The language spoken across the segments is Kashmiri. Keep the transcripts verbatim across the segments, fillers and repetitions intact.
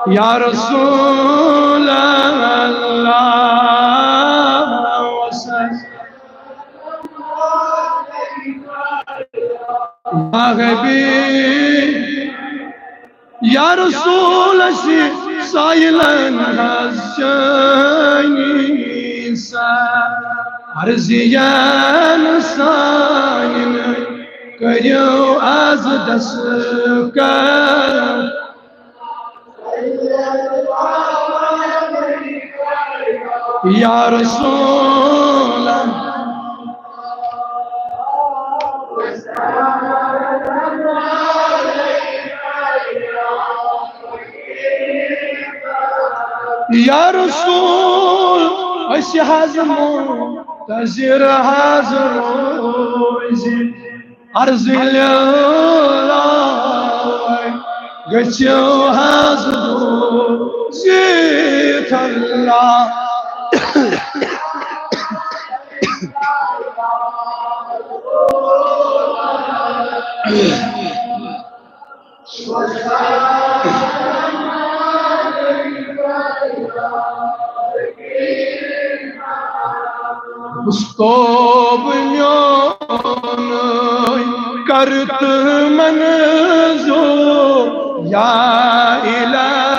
یا رسول اللہ، وسلم۔ یا حبیب، یا رسول، اسی سائلن حض چانی سا عرضین سائن کریو از دس کر۔ یا رسول، یا رسول، اسی حض منتظر حض روزی۔ عرض لِلہ گژھِو حض بوٗزِتھ اللہ۔ بُس توبہٕ میون کر تہٕ منظور، یا الہ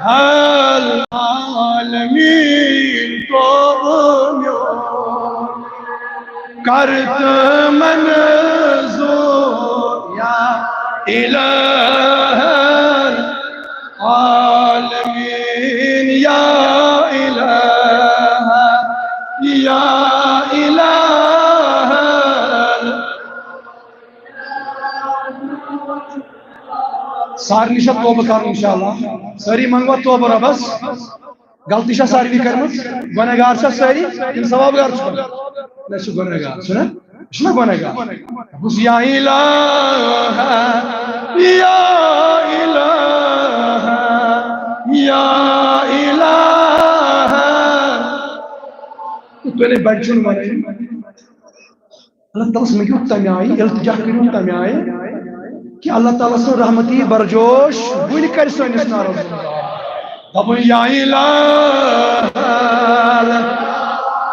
العالمین، توبہٕ میون کر تہٕ منظور، یا الہ العالمین، یا الہ، یا الہ۔ سارنٕے چھا توبہٕ کرُن انشاءاللہ؟ سٲری منگوا توبہٕ رۄبس؟ غلطی چھا ساروی کٔرمٕژ؟ گۄنہگار چھا سٲری؟ کِنہٕ ثوابگار چھُ؟ نہ، چھُ گۄنہگار، چھُنہ؟ یہِ چھُنہ گۄنہگار؟ بُس یا الہ، یا الہ، یا الہ۔ تُہۍ نے بڑِ چھُنہٕ وَنان۔ اللہ تعالیٰ سٕنٛز منٛگِو تَمہِ آیہِ، التجا کٔرِو تَمہِ آیہِ کہِ اللہ تعالیٰ سٕنٛز رحمتی برجوش وُنہِ کَرِ سٲنِس نارَس منٛز۔ دَپُن یا الہ،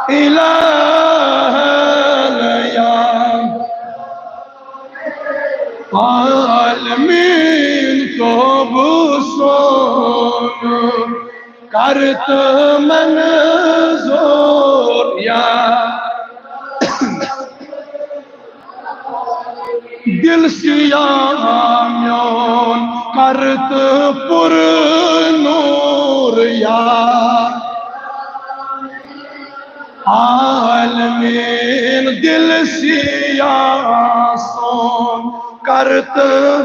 الہ، یا عالمین، توبہٕ سون کر تہٕ منظور، یا دل سیاہ میون کر تہٕ پُر نور، یا عالمین، دل سیاہ سون کر تہٕ،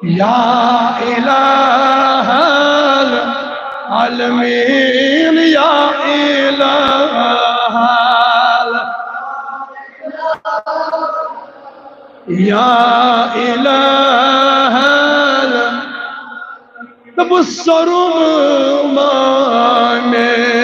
یا الہ العالمین، یا الہ ال-، یا الہ ال-، دَپُس سرُم ما مےٚ